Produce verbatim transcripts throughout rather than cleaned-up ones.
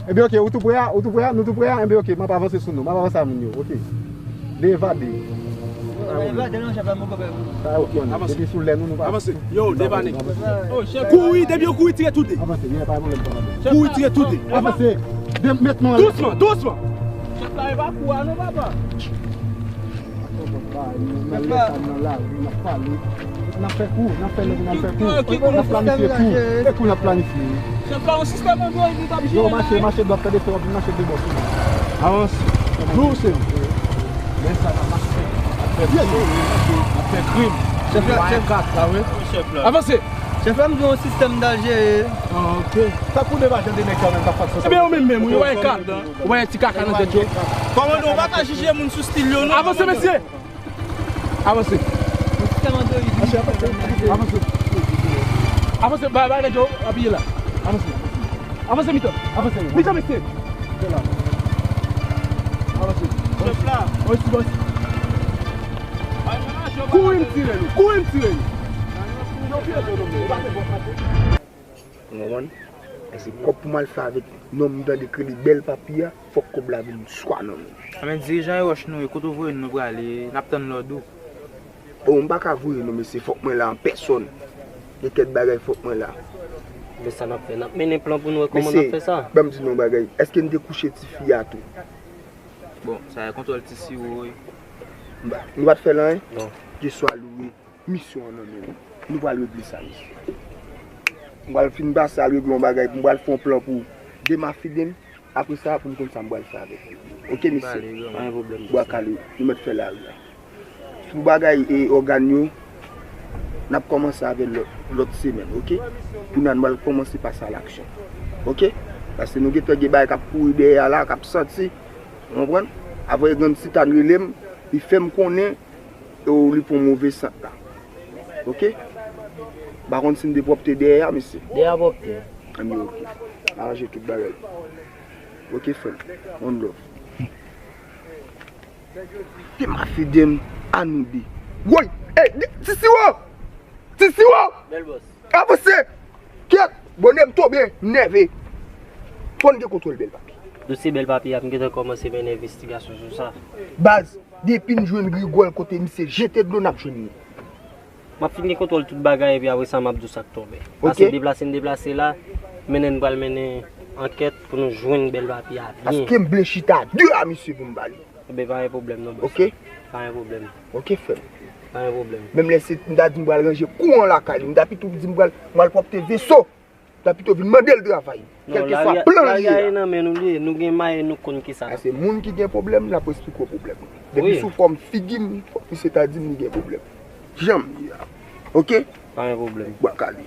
Ebyen, oke, ou tou prè a, ou tou prè a, nou tou prè a, ebyen, oke, m ap avanse sou nou, m ap avanse a moun yo, oke. Devade. Evade non, chèf la, mwen konprann. Sa yo konnen. Avanse. Depi sou lè nou, nou pa. Avanse. Yo, devade. Kouri, depi yo kouri, tire tout de. Avanse, men pa pwoblèm, pa pwoblèm. Kouri, tire tout de. Avanse. Met men anlè. Dousman, dousman. Chèf la, e pa kou a non, papa. N ap lè sa nan lari, n ap pale. N ap fè kou, n ap fè nèg, n ap fè kou. N ap planifye kou. E kou n ap planifye. Chèf la, yon sistèm Android li t ap jere. Yo, mache, mache dwat, tande, se w ap vin mache de bò sou mwen. Avanse. Douse. Men sa n ap mache. N ap fè kou. N ap fè krim. Chèf la, chèf la, wi. Chèf la. Avanse. Chèf la, m di yon sistèm n t al jere. Ah, ok. Sa pou de vajan de nèg sa menm k ap fè sa. Ebyen, yo menm menm, wi, yo wè kad. Ou wè ti kaka nan tèt yo. Kòmande, ou pa ka jije moun sou stil yo, non. Avanse, mesye! Avanse. Avanse. Avanse. Bay, bay, nèg yo, apiye la. Avanse. Avanse, mitan. Avanse. Mitan, mesye. Avanse. Chèf la. Osi, osi. Kouri m tire nou. Kouri m tire nou. Yo piye zo nou, ou pa te bon pase. Ou konprann? E se kòb pou m al fè avèk nonm m tande k rele Bèl Papi a, fòk kòb la vin swa nan men m. Anben, dirijan e wòch nou ye, kote w voye n nou prale, n ap tann lòd ou. O, m pa ka voye non, mesye, fòk mwen la an pèsòn. Gen kèk bagay fòk mwen la. Men sa n ap fè, n ap mennen plan pou nou wè kòman n ap fè sa. Mesye, ban m di nou yon bagay, èske n te kouche tifi a tou? Bon, sa e kontwòl ti siwo wi. M pa, nou pa t fè l anyen? Non. Keswa li ye. Misyon an nan men nou. Nou pral regle sa, mesye. M pral fin pase al regle yon bagay, m pral fè yon plan pou Dema Fidem. Apre sa, pou m konn sa m pral fè avèk yo. Oke, mesye? Pa gen pwoblèm, mesye. Bwa kale, nou mèt fè lari a. Sou bagay e ògàn yo, n ap kòmanse avè lòt, lòt semèn, oke? Kounye a, nou pral kòmanse pase a laksyon. Oke? Paske nou gentan gen bagay k ap kouri dèyè a la, k ap santi. Ou konprann? Apre Grann Sitàn rele m, li fè m konnen, e li pran move sant la. Oke? M pa konn si n de pwòpte dèyè a, mesye. Dèyè a pwòpte. Anben, oke. Aranje tout bagay. Oke, frè m. One love. Dema Fidem, Anoubi. Woy! Ey, ti siwo! Ti siwo! Bèl bòs. Avanse! Kyèt! Bonè m tonbe, m nève. Fò n gen kontwòl Bèl Papi. Dosye Bèl Papi a, m gentan kòmanse mennen envestigasyon sou sa. Baz, depi n jwenn rigòl kote misye jete dlo, n ap jwenn li. M ap fin gen kontwòl tout bagay, epi apre sa, m ap di w sa k tonbe. Paske deplase n deplase la, mennen n pral mennen ankèt pou nou jwenn Bèl Papi a byen. Paske m vle chita de a misye pou m ba li. Enben, pa gen pwoblèm non, bòs. Oke? Pa gen pwoblèm. Oke, frè m. Pa gen pwoblèm. Menm lè se, m ta di m pral ranje kouran lakay li, m ta pito di m pral, m pral pwòpte veso. M ta pito vin mande l travay. Kèlkeswa plan li ye a. Non, lari a ye nan men nou li ye, nou gen may e nou konn kisa n ap fè. A se moun ki gen pwoblèm, l ap esplike w pwoblèm. Depi sou fòm figi m, fòk misye ta di m li gen pwoblèm. Jan m ye a. Oke? Pa gen pwoblèm. Bwa kale.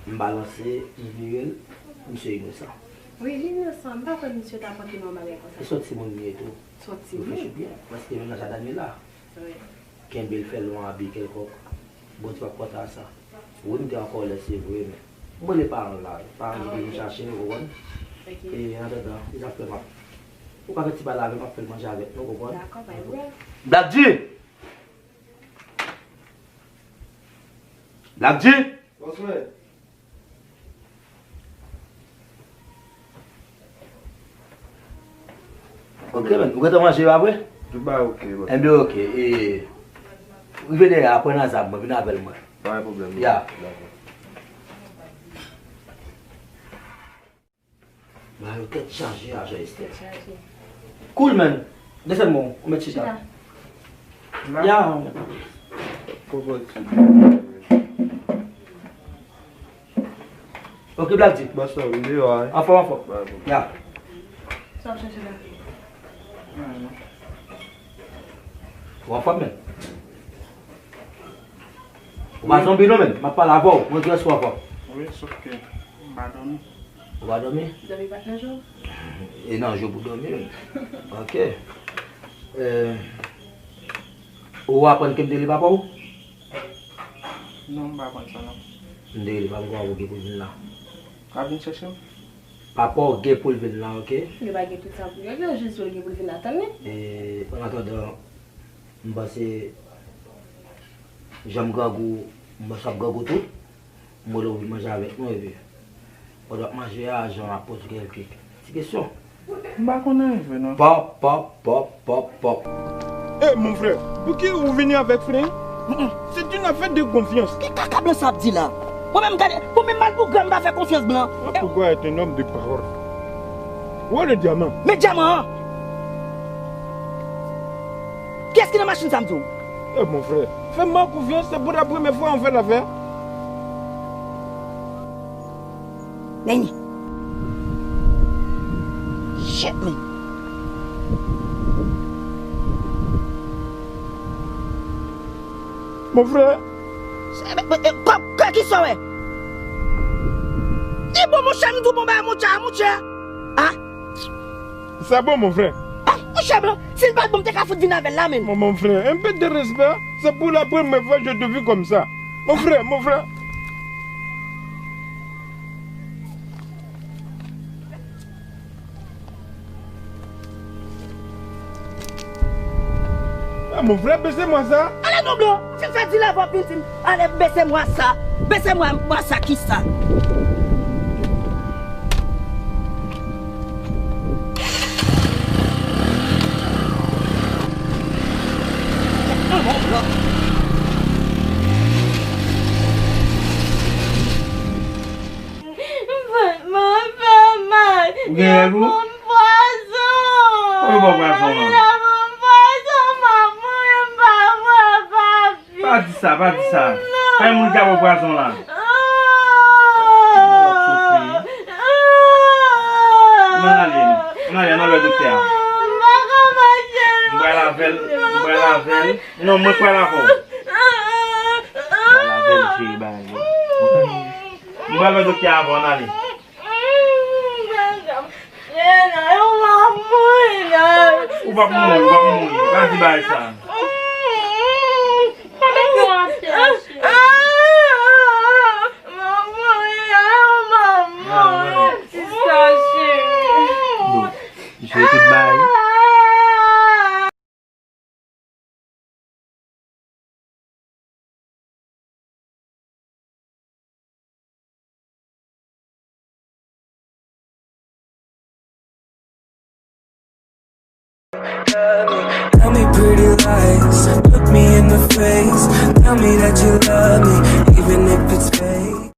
M balanse, m vire l, misye inosan. Wi, li inosan. M pa kwè misye ta pote m yon bagay konsa. E se yon timoun li ye tou. Se yon timoun? Reflechi byen, paske mennaj a Daniela. Wi. Kenbe l, fè l yon abi kèlkonk. Bondye p ap kontan a sa. Wi, m te an kòlè, se vre, men m rele paran l la. Paran l te vin chache m, ou konprann? Ok. E, an atandan, se sa k fè m ap, ou ka fè ti pale avè m, m ap fè l manje avèk nou, ou konprann? Dakò, pa gen pwoblèm. Black G! Black G! Bonswa. Ok, man. Ou gentan manje yo apre? Tout bagay ok, bro. Enben, ok. E, rive dèyè a, pran nan zam mwen, vin avè l mwen. Pa gen pwoblèm, bro. Ya. Dakò. Bagay yo tèt chaje, ajan Esther. Tèt chaje. Cool, man. Desann mwen, ou mèt chita. Chita. Ya. Kòkòt. Ok, Black G. Bonswa, m deyò a, wi. Anfòm, anfòm. Ba, bon. Ya. Sa w ap chèche la? Ou anfòm, men? Ou pa zonbi non, men. M ap pale avè w. Mwen di w èske w anfòm. Wi, sòf ke m pa dòmi. Ou pa dòmi? Dòmi pa t nan je w? E nan je w pou dòmi, men. Ok. Euh, ou aprann ke m te rele papa w? Non, m pa konn sa non. M te rele papa w, ou gen pou l vin la. L ap vin chèche m? Papa w gen pou l vin la, ok? Yo pa gen tout sa pou yo, yo jis di w l gen pou l vin la, tann li. E, an atandan, m panse, jan m grangou, m panse w ap grangou tou. M wè w vin manje avèk nou, epi pandan w ap manje a, jan ap poze kèlke ti kesyon. M pa konn anyen vre non. Pòp, pòp, pòp, pòp, pòp. Eh, mon frère, pouki ou vini avèk frein? Mm-mm. C'est une affaire de confiance. Ki kaka blan sa ap di la? Mwen menm gade, pou menm malpougra m pa fè konfyans blan. Malpougra est un homme de parole. Où est le diamant? Men dyaman an. Kiyès ki nan machin sa m di w? Eh, mon frère, fais-moi confiance, c'est pour la première fois on fait l'affaire. Nèni. Shit, man. Mon frère. Kòb, kòb ki sa w wè? Li bon, monchè, m di w bon bagay, monchè, monchè. Ah. C'est bon, mon frère. Ah, monchè, blan, si l pa t bon, m te ka fout vin avè l la, menm. Mon, mon frère, un peu de respect, c'est pour la première fois que je te vis comme ça. Mon frère, mon frère. Ah, mon frère, baissez-moi ça. Ale non, blan. Fin fè di la vwa, vin di m. Ale, baissez-moi ça. Baissez-moi, moi ça, kisa? Mwen fè mal. Ou gen rèv ou? Yo ban m pwazon. Ou ban pwazon lan? Yo ban m pwazon, m ap mouri, m pa vle, papi. Pa di sa, pa di sa. Non. Pa gen moun ki ap pran pwazon la. Ah. Ou ap soufri. Ann ale, non. Ann ale, ann al wè doktè a. M pa ka mache, non. M pral avè l, m pral avè l. Non, mwen pral avè w. M pral avè l, jere bagay yo. M pral wè doktè a avè w, ann ale. Ou p ap mouri, ou p ap mouri. Pa di bagay sa. Pa met mwen atè, cheri. Ti sa, cheri. Bon, jere tout bagay. Tell me pretty lies, look me in the face. Tell me that you love me,